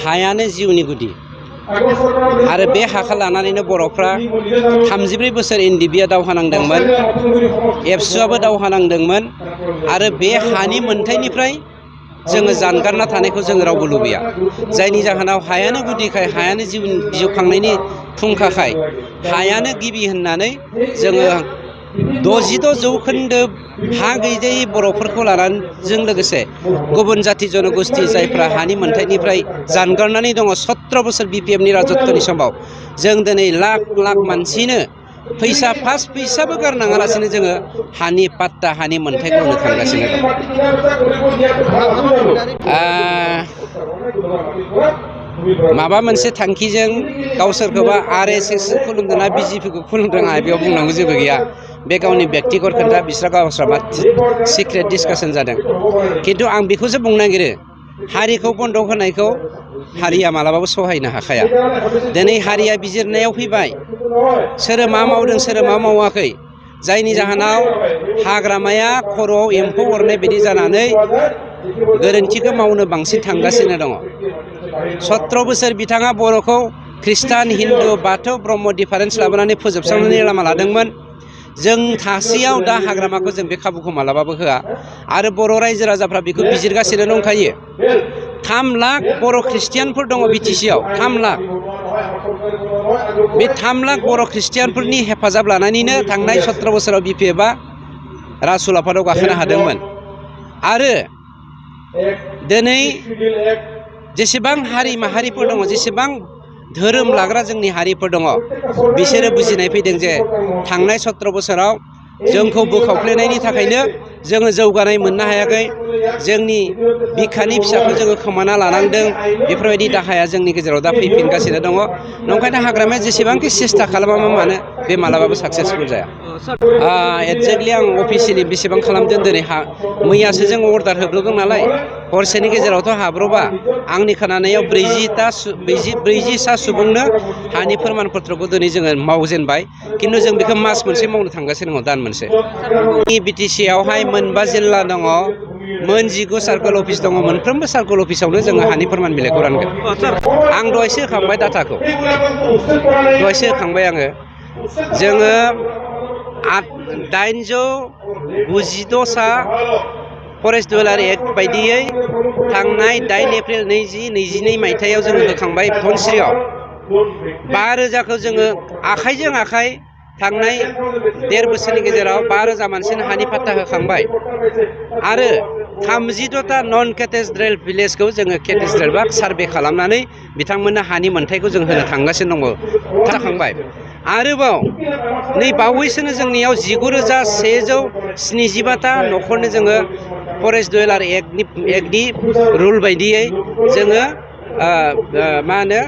हायानो जिउनि गुदि आरो बे हाखौ लानानैनो बर'फ्रा 34 बोसोर एनडिबिआ दावहा नांदोंमोन, एबसुआबो दावहा नांदोंमोन आरो बे हानि मोनथायनिफ्राय जोङो जानगारना थानायखौ जोङो रावबो लुबैया। जायनि जाहोनाव हायानो गुदिखाय, हायानो जिउ खांनायनि फुंखाखाय, हायानो गिबि होननानै जोङो 66 जौखोन्दो हा गैजायै बर'फोरखौ लानानैजों लोगोसे गुबुन जाति जनगोष्ठि जायफ्रा हानि मोनथायनिफ्राय जानगारनानै दङ 17 बोसोर बिपिएफनि राजत्वनि समाव जों दिनै लाख लाख मानसिनो फार्स्ट फैसाबो गारनाङालासिनो जोङो हानि पाट्टा, हानि मोनथायखौ होनो थांगासिनो दं। माबा मोनसे थांखिजों गावसोरखौबा RSS खुलुमदोंना बिजेपिखौ खुलुमदों आंहा बेयाव बुंनांगौ जेबो गैया। बे गावनि बेक्तिगत खोथा, गावस्रा मा सिक्रेट डिसकासन जादों। खिन्थु आं बेखौसो बुंनो नागिरो, हारिखौ बन्दक होनायखौ हारिया मालाबाबो सहायनो हाखाया। दिनै हारिया बिजिरनायाव फैबाय सोर मा मावदों सोर मा मावाखै, जायनि जाहोनाव हाग्रामाया खर'आव एम्फौ अरनाय बायदि जानानै गोरोन्थिखौ मावनो बांसिन थांगासिनो दङ। 17 बोसोर बिथाङा बर'खौ ख्रिस्टान, हिन्दु, बाथौ, ब्रह्म डिफारेन्स लाबोनानै फोजोबस्रांनायनि लामा लादोंमोन। जों थासेयाव दा हाग्रामाखौ जों बे खाबुखौ मालाबाबो होआ आरो बर' रायजो राजाफ्रा बेखौ बिजिरगासिनो दंखायो। 3 लाख बर' ख्रिस्टियानफोर दङ बिटिसिआव, 3 लाख। बे 3 लाख बर' ख्रिस्टियानफोरनि हेफाजाब लानानैनो थांनाय 17 बोसोराव बिपिएफआ राजु आफादाव गाखोनो हादोंमोन। आरो दिनै जेसेबां हारि माहारिफोर दङ, जेसेबां धोरोम लाग्रा जोंनि हारिफोर दङ, बिसोरो बुजिनाय फैदों जे थांनाय 17 बोसोराव जोंखौ बोखावफ्लेनायनि थाखायनो जोङो जौगानाय मोननो हायाखै, जोंनि बिखानि फिसाखौ जोङो खोमाना लानांदों। बेफोरबायदि दाहाया जोंनि गेजेराव दा फैफिनगासिनो दङ। नंखायनो हाग्रामाया जेसेबांखि सेस्था खालामा मानो बे मालाबाबो साक्सेसफुल जाया। एक्जेक्टलि आं अफिसियेलि बेसेबां खालामदों दिनै मैयासो जों अर्डार होब्लोदों नालाय, हरसेनि गेजेरावथ' हाब्रबा। आंनि खोनानायाव 40सा सुबुंनो हानि फोरमान पत्रखौ दिनै जोङो मावजेनबाय, खिन्थु जों बेखौ मास मोनसे मावनो थांगासिनो दङ, दान मोनसे। बिटिसिआवहाय 9 जिल्ला दङ, 19 सार्कोल अफिस दङ। मोनफ्रोमबो सार्कोल अफिसावनो जोङो हानि फोरमान बिलाइखौ रानगोन। आं दहायसो होखांबाय डाटाखौ, दहायसो होखांबाय आङो। जोङो 892 फरेस्ट डिवेलार एक्ट बायदियै थांनाय 8 एप्रिल 2022 मायथाइयाव जोङो होखांबाय धनस्रियाव। 5000खौ जोङो आखाइजों आखाइ थांनाय 1.5 बोसोरनि गेजेराव 5000 मानसिनो हानि पाट्टा होखांबाय। आरो 32टा नन केटेड्रेल भिलेजखौ जोङो केटेड्रेल बा सार्भे खालामनानै बिथांमोननो हानि मोनथायखौ जों होनो थांगासिनो दङ, जाखांबाय। आरोबाव नै बावैसोनो जोंनियाव 19,175टा न'खरनो जोङो फरेस्ट डिवेलार एक्टनि रुल बायदियै जोङो मा होनो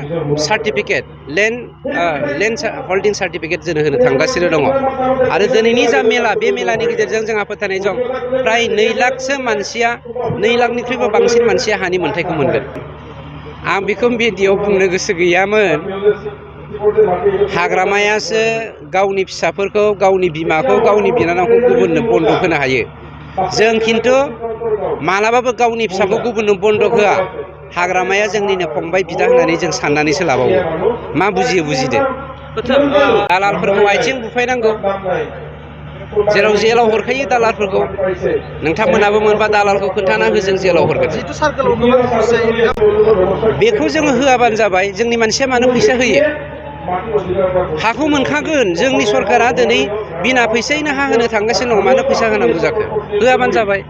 सार्टिफिकेट, लेन्ड हल्डिं सार्टिफिकेट जोङो होनो थांगासिनो दङ। आरो दिनैनि जा मेला, बे मेलानि गेजेरजों जोंहा फोथायनाय दं फ्राय 2 लाखसो मानसिया, 2 लाखनिख्रुइबो बांसिन मानसिया हानि मोनथायखौ मोनगोन। आं बेखौ भिडिअ'आव बुंनो गोसो गैयामोन। हाग्रामायासो गावनि फिसाफोरखौ, गावनि बिमाखौ, गावनि बिनानावखौ गुबुननो बन्दक होनो हायो। जों खिन्थु मालाबाबो गावनि फिसाखौ गुबुननो बन्दक होआ। हाग्रामाया जोंनिनो फंबाय बिदा होननानै जों साननानैसो लाबावो। मा बुजियो बुजिदो। दालालफोरखौ आथिं बुफायनांगौ, जेराव जेलाव हरखायो दालालफोरखौ। नोंथांमोनाबो मोनबा दालालखौ खोन्थाना हो, जों जेलाव हरगोन। बेखौ जोङो होआबानो जाबाय। जोंनि मानसिया मानो फैसा होयो? हाखौ मोनखागोन। जोंनि सरकारा दिनै बिना फैसायैनो हा होनो थांगासिनो दङ, मानो फैसा होनांगौ जाखो? होआबानो जाबाय।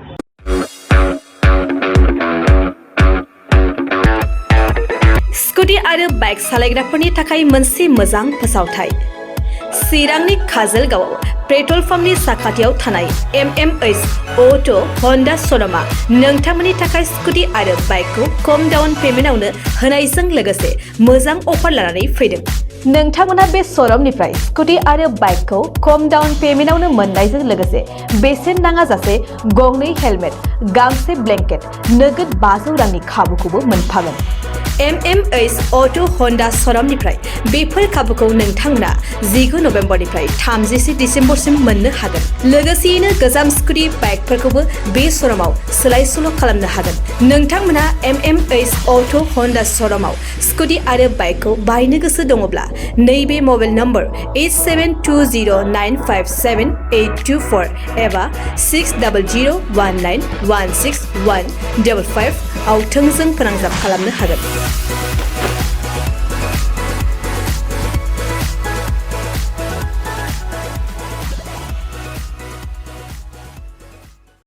स्कुटि आरो बाइक सालायग्राफोरनि थाखाय मोनसे मोजां फोसावथाय। चिरांनि काजलगावआव पेट्रल पाम्पनि साखाथियाव थानाय MMH अट' हन्डा श'रुमआ नोंथांमोननि थाखाय स्कुटि आरो बाइकखौ खम डाउन पेमेन्टआवनो होनायजों लोगोसे मोजां अफार लानानै फैदों। नोंथांमोना बे श'रुमनिफ्राय स्कुटि आरो बाइकखौ खम डाउन पेमेन्टआवनो मोननायजों लोगोसे बेसेन नाङाजासे गंनै हेलमेट गांसे ब्लेंकेट नोगोद 500 रांनि खाबुखौबो मोनफागोन MMH अट' हन्डा श'रुमनिफ्राय बेफोर खाबुखौ नोंथांमोना 19 नभेम्बरनिफ्राय 30 डिसेम्बरसिम मोननो हागोन लोगोसेयैनो गोजाम स्कुटि बाइकफोरखौबो बे श'रुमाव सोलाय सोल' खालामनो हागोन नोंथांमोना MMH अट' हन्डा श'रुमाव स्कुटि आरो बाइकखौ बायनो गोसो दङब्ला नैबे मबाइल नम्बर 8720957824 एबा 6001916155 आव थोंजों फोनांजाब खालामनो हागोन